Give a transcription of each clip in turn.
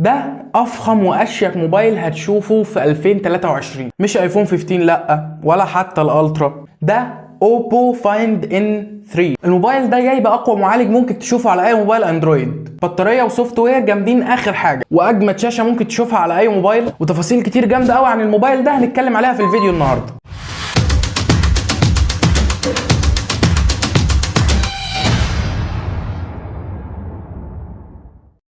ده افخم واشيك موبايل هتشوفه في 2023، مش iPhone 15 لا، ولا حتى ال Ultra. ده Oppo Find N3. الموبايل ده جاي باقوى معالج ممكن تشوفه على اي موبايل Android، بطارية و software جامدين اخر حاجة، واجمد شاشة ممكن تشوفها على اي موبايل، وتفاصيل كتير جامدة قوي عن الموبايل ده هنتكلم عليها في الفيديو النهارده.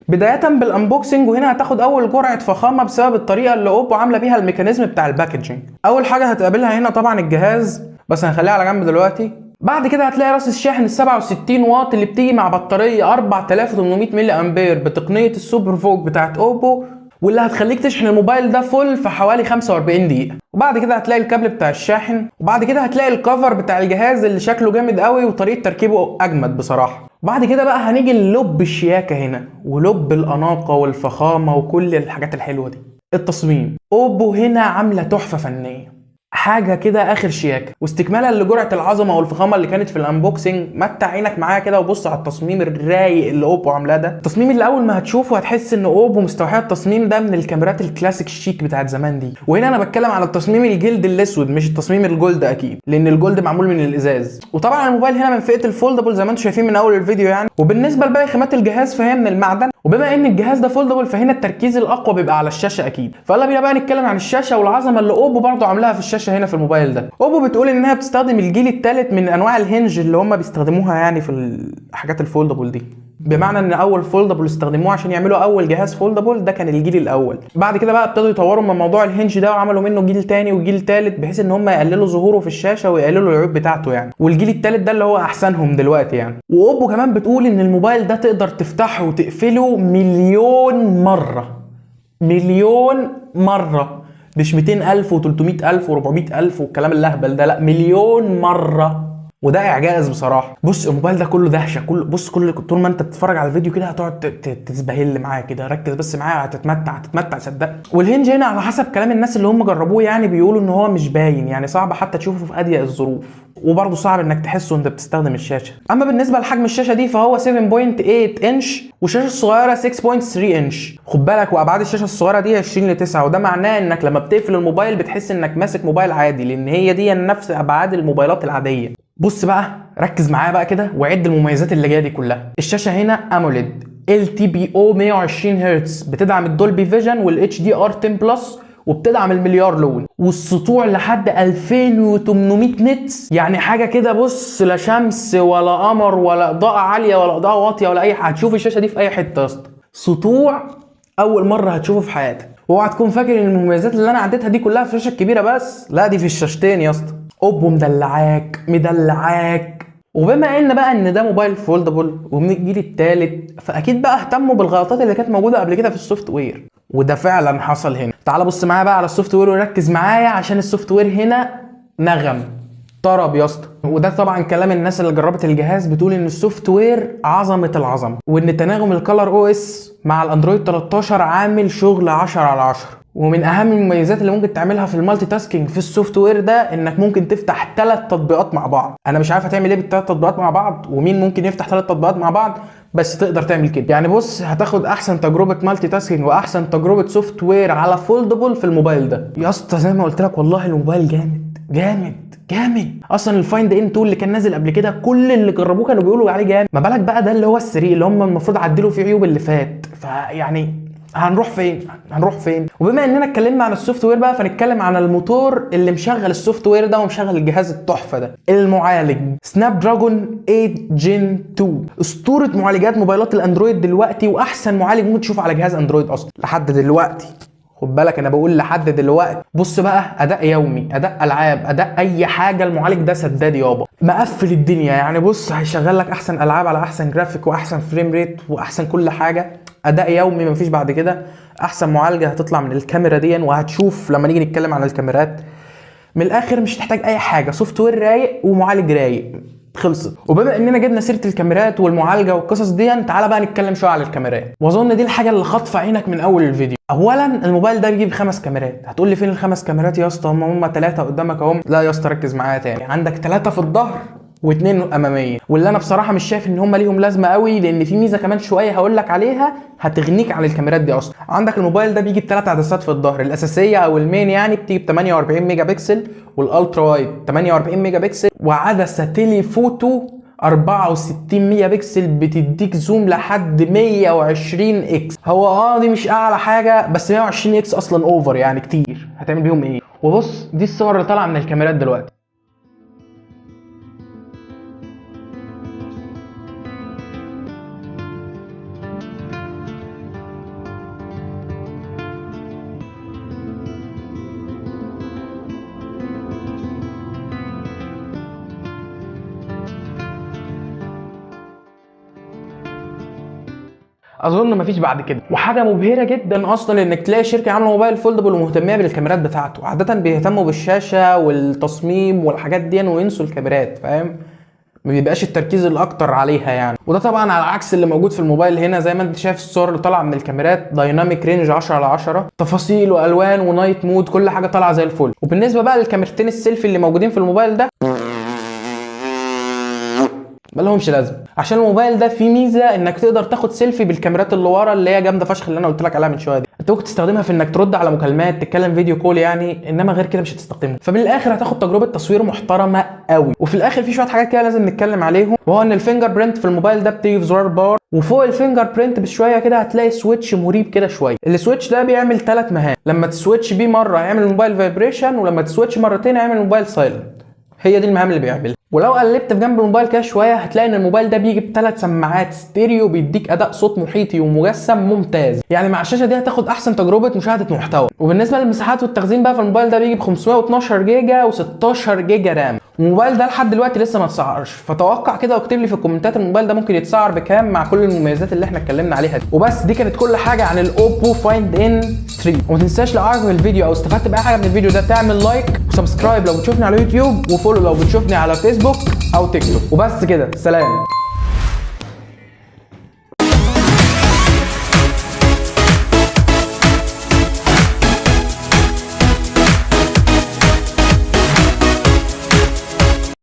بداية بال unboxing، وهنا هتاخد اول جرعة فخامة بسبب الطريقة اللي Oppo عاملة بيها ال mechanism بتاع ال packaging. اول حاجة هتقابلها هنا طبعا الجهاز، بس هنخليها على جنب دلوقتي. بعد كده هتلاقي راس الشاحن ال 67 واط اللي بتيجي مع بطارية 4800 ملي امبير بتقنية ال SuperVOOC بتاعت Oppo، واللي هتخليك تشحن الموبايل ده full في حوالي 45 دقيقة. وبعد كده هتلاقي الكابل بتاع الشاحن، وبعد كده هتلاقي ال cover بتاع الجهاز اللي شكله جامد قوي وطريقة تركيبه اجمد بصراحة. وبعد كده بقى هنيجي للب الشياكة هنا ولب الأناقة والفخامة وكل الحاجات الحلوة دي. التصميم Oppo هنا عاملة تحفة فنية، حاجة كده آخر شياكة. واستكمالا لجرعة العظمة والفخامة اللي كانت في ال unboxing، متع عينك معايا كده وبص على التصميم الرايق اللي Oppo عاملاه ده. التصميم اللي أول ما هتشوفه هتحس إن Oppo مستوحية التصميم ده من الكاميرات الكلاسيك الشيك بتاعت زمان دي. وهنا أنا بتكلم على التصميم الجلد الأسود مش التصميم ال gold أكيد، لأن ال gold معمول من الإزاز. وطبعا الموبايل هنا من فئة ال foldable زي ما انتم شايفين من أول الفيديو يعني. وبالنسبة لباقي خامات الجهاز فهي من المعدن، وبما ان الجهاز ده foldable فهنا التركيز الاقوى بيبقى على الشاشة اكيد. فيلا بينا بقى نتكلم عن الشاشة والعظمة اللي Oppo برضه عاملاها في الشاشة هنا في الموبايل ده. Oppo بتقول انها بتستخدم الجيل الثالث من انواع ال hinge اللي هم بيستخدموها يعني في الحاجات ال foldable دي، بمعنى ان اول foldable استخدموه عشان يعملوا اول جهاز foldable ده كان الجيل الاول. بعد كده بقى ابتدوا يطوروا من موضوع ال hinge ده وعملوا منه جيل تاني وجيل تالت، بحيث ان هم يقللوا ظهوره في الشاشة ويقللوا العيوب بتاعته يعني. والجيل التالت ده اللي هو احسنهم دلوقتي يعني. و Oppo كمان بتقول ان الموبايل ده تقدر تفتحه وتقفله مليون مرة، مليون مرة، مش 200,000 و300,000 و400,000 والكلام الاهبل ده، لا مليون مرة. وده اعجاز بصراحة. بص الموبايل ده كله دهشة، كله بص، كل طول ما انت بتتفرج على الفيديو كده هتقعد تزبهل معاه كده، ركز بس معايا هتتمتع هتتمتع صدق. وال hinge هنا على حسب كلام الناس اللي هم جربوه يعني بيقولوا ان هو مش باين، يعني صعب حتى تشوفه في اضيق الظروف، وبرضه صعب انك تحسه وانت بتستخدم الشاشة. اما بالنسبة لحجم الشاشة دي فهو 7.8 انش، والشاشه الصغيرة 6.3 انش. خد بالك، وابعاد الشاشة الصغيرة دي 20 ل 9، وده معناه انك لما بتقفل الموبايل بتحس انك ماسك موبايل عادي، لان هي دي نفس ابعاد الموبايلات العادية. بص بقى ركز معايا بقى كده وعد المميزات اللي جاية دي كلها. الشاشة هنا AMOLED LTPO 120 هرتز، بتدعم ال Dolby Vision وال HDR 10 plus، وبتدعم المليار لون، والسطوع لحد 2800 nits، يعني حاجة كده بص لا شمس ولا قمر ولا اضاءه عالية ولا اضاءه واطية ولا اي حاجة، هتشوف الشاشة دي في اي حتة يا اسطى. سطوع اول مرة هتشوفه في حياتك. واوعى تكون فاكر ان المميزات اللي انا عديتها دي كلها في الشاشة الكبيرة بس، لا دي في الشاشتين يا اسطى. Oppo مدلعاك مدلعاك. وبما ان بقى ان ده موبايل foldable ومن الجيل الثالث، فاكيد بقى اهتموا بالغلطات اللي كانت موجودة قبل كده في ال software، وده فعلا حصل هنا. تعال بص معايا بقى على ال software وركز معايا، عشان ال software هنا نغم طرب يا اسطى. وده طبعا كلام الناس اللي جربت الجهاز، بتقول ان ال software عظمه العظمة، وان تناغم ال ColorOS مع ال Android 13 عامل شغل 10 على 10. ومن اهم المميزات اللي ممكن تعملها في ال multitasking في ال software ده انك ممكن تفتح 3 تطبيقات مع بعض. انا مش عارف هتعمل ايه بالثلاث تطبيقات مع بعض، ومين ممكن يفتح 3 تطبيقات مع بعض، بس تقدر تعمل كده. يعني بص هتاخد احسن تجربه multitasking واحسن تجربه software على foldable في الموبايل ده يا اسطى. زي ما قلت لك والله الموبايل جامد جامد جامد. اصلا ال Find N2 اللي كان نازل قبل كده كل اللي جربوه كانوا بيقولوا عليه جامد، ما بالك بقى ده اللي هو ال three اللي هم المفروض عدلوا فيه عيوب اللي فات. فيعني هنروح فين؟ هنروح فين؟ وبما اننا اتكلمنا عن ال software بقى، فنتكلم عن الموتور اللي مشغل ال software ده ومشغل الجهاز التحفة ده. المعالج Snapdragon 8 Gen 2، اسطورة معالجات موبايلات ال Android دلوقتي، واحسن معالج ممكن تشوفه على جهاز Android اصلا لحد دلوقتي. خد بالك انا بقول لحد دلوقتي. بص بقى، اداء يومي، اداء العاب، اداء اي حاجة، المعالج ده سداد يابا، مقفل الدنيا يعني. بص هيشغل لك احسن العاب على احسن جرافيك واحسن frame rate واحسن كل حاجة. اداء يومي مفيش بعد كده. احسن معالجة هتطلع من الكاميرا دي، وهتشوف لما نيجي نتكلم عن الكاميرات. من الاخر مش هتحتاج اي حاجة، software رايق ومعالج رايق، خلصت. وبما اننا جبنا سيره الكاميرات والمعالجه والقصص دي، تعالى بقى نتكلم شوية على الكاميرات، واظن دي الحاجة اللي خاطفه عينك من اول الفيديو. اولا الموبايل ده بيجيب 5 كاميرات. هتقول لي فين ال5 كاميرات يا اسطى؟ هم 3 قدامك اهم. لا يا اسطى ركز معايا تاني، عندك 3 في الظهر واثنين اماميه، واللي انا بصراحة مش شايف ان هم ليهم لازمه قوي، لان في ميزة كمان شوية هقول لك عليها هتغنيك عن الكاميرات دي اصلا. عندك الموبايل ده بيجي بثلاث عدسات في الظهر، الاساسية او ال main يعني بتيجي ب 48 ميجا بكسل، وال ultra wide 48 ميجا بكسل، وعدسه telephoto 64 ميجا بكسل بتديك zoom لحد 120 X. هو دي مش اعلى حاجه، بس 120 X اصلا over يعني كتير، هتعمل بيهم ايه؟ وبص دي الصور اللي طالعه من الكاميرات دلوقتي. اظن مفيش بعد كده. وحاجه مبهرة جدا اصلا انك تلاقي شركة عامله موبايل foldable ومهتميه بالكاميرات بتاعته. عادة بيهتموا بالشاشة والتصميم والحاجات دي وينسوا الكاميرات، فاهم؟ ما بيبقاش التركيز الاكتر عليها يعني. وده طبعا على عكس اللي موجود في الموبايل هنا، زي ما انت شايف الصور اللي طالعه من الكاميرات dynamic range 10/10، تفاصيل والوان و night mode، كل حاجة طالعه زي الفل. وبالنسبة بقى للكاميرتين السيلفي اللي موجودين في الموبايل ده مالهمش لازمه، عشان الموبايل ده فيه ميزة انك تقدر تاخد سيلفي بالكاميرات اللي ورا اللي هي جامدة فشخ اللي انا قلت لك عليها من شوية دي. انت ممكن تستخدمها في انك ترد على مكالمات، تتكلم video call يعني، انما غير كده مش هتستخدمها. فمن الاخر هتاخد تجربه تصوير محترمه قوي. وفي الاخر في شوية حاجات كده لازم نتكلم عليهم، وهو ان ال fingerprint في الموبايل ده بتيجي في زرار power، وفوق ال fingerprint بشوية كده هتلاقي switch مريب كده شوية. ال switch ده بيعمل 3 مهام، لما ت switch بيه مرة هيعمل الموبايل vibration، ولما ت switch مرتين هيعمل الموبايل silent. هي دي المهام اللي بيعملها. ولو قلبت في جنب الموبايل كده شوية هتلاقي ان الموبايل ده بيجي ب3 سماعات ستيريو، بيديك اداء صوت محيطي ومجسم ممتاز. يعني مع الشاشة دي هتاخد احسن تجربه مشاهده محتوى. وبالنسبة للمساحات والتخزين بقى، فالموبايل ده بيجي ب 512 جيجا و16 جيجا RAM. الموبايل ده لحد دلوقتي لسه ما اتسعرش، فتوقع كده واكتب لي في الكومنتات الموبايل ده ممكن يتسعر بكام مع كل المميزات اللي احنا اتكلمنا عليها دي. وبس دي كانت كل حاجة عن الاوبو فايند ان 3. وما تنساش لو عجبك الفيديو او استفدت باي حاجة من الفيديو ده تعمل like و subscribe لو بتشوفني على يوتيوب، و follow لو بتشوفني على فيسبوك او تيك توك. وبس كده، سلام.